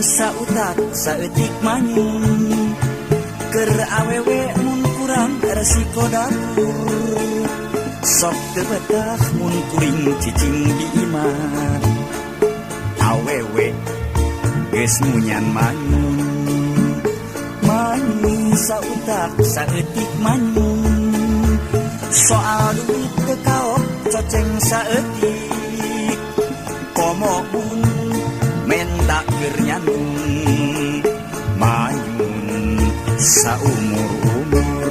Sautak saeutik manyun. Keur awewe mun kurang resiko dapur. Sok teu betah mun kuring cicing di imah. Awewe geus munyan manyun. Manyun sautak saeutik manyun. Soal duit teu kaok coceng saeutik. Komo mun menta keur nyandung. Manyun saumur-umur.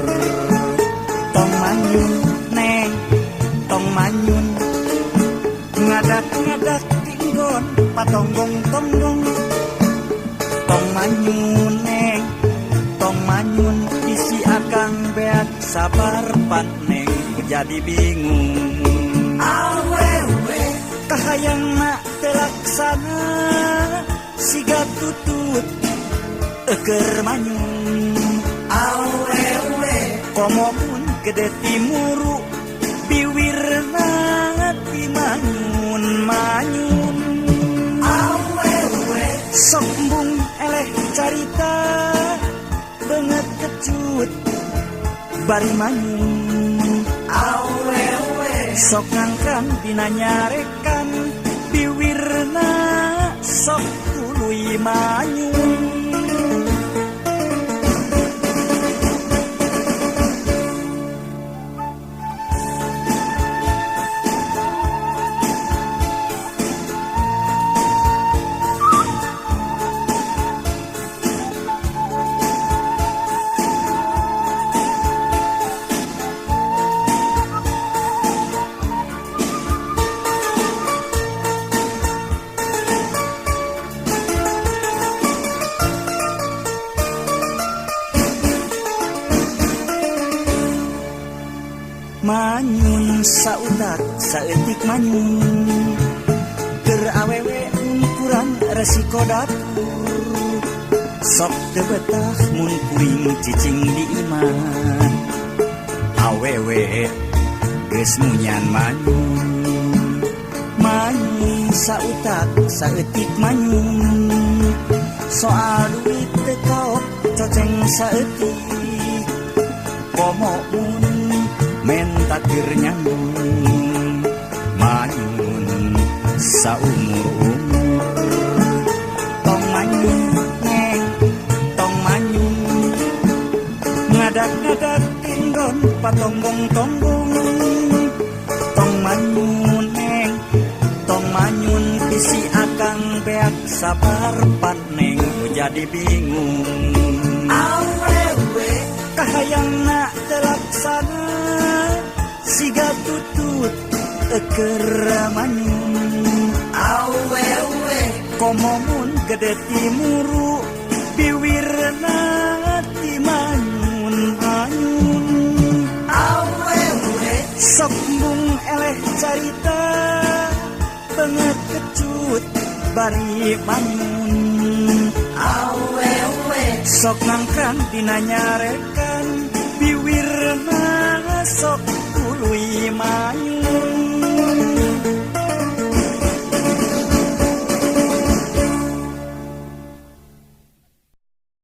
Tong manyun neng, tong manyun. Ngadak-ngadak tinggon patonggong-tonggong. Tong manyun neng, tong manyun. Isi akang beak sabar pan neng jadi bingung. Awewe kahayangna telaksana siga tutut eker manyun. Awewe komo mun gede timuru biwirna ti manyun manyun. Awewe sok embung eleh carita beungeut kecut bari manyun. Awewe sok ngangkrang dina nyarekan biwirna sok tuluy manyun. Manyun sautak saeutik manyun. Keur awewe mun kurang resiko dapur. Sok teu betah mun kuring cicing di imah. Awewe geus munyan manyun. Manyun sautak saeutik manyun. Soal duit teu kaok coceng saeutik. Komo mun menta keur nyambung. Manyun saumur-umur. Tong manyun neng, tong manyun. Ngadak-ngadak tinggon patonggong-tonggong. Tong manyun neng, tong manyun. Bisi akang beak sabar pan neng jadi bingung. Awewe kahayangna telaksana siga tutut eker manyun. Awewe komo mun gede timuru biwirna ti manyun manyun. Awewe sok embung eleh carita beungeut kecut bari manyun. Awewe sok ngangkrang dina nyarekan biwirna sok tuluy manyun.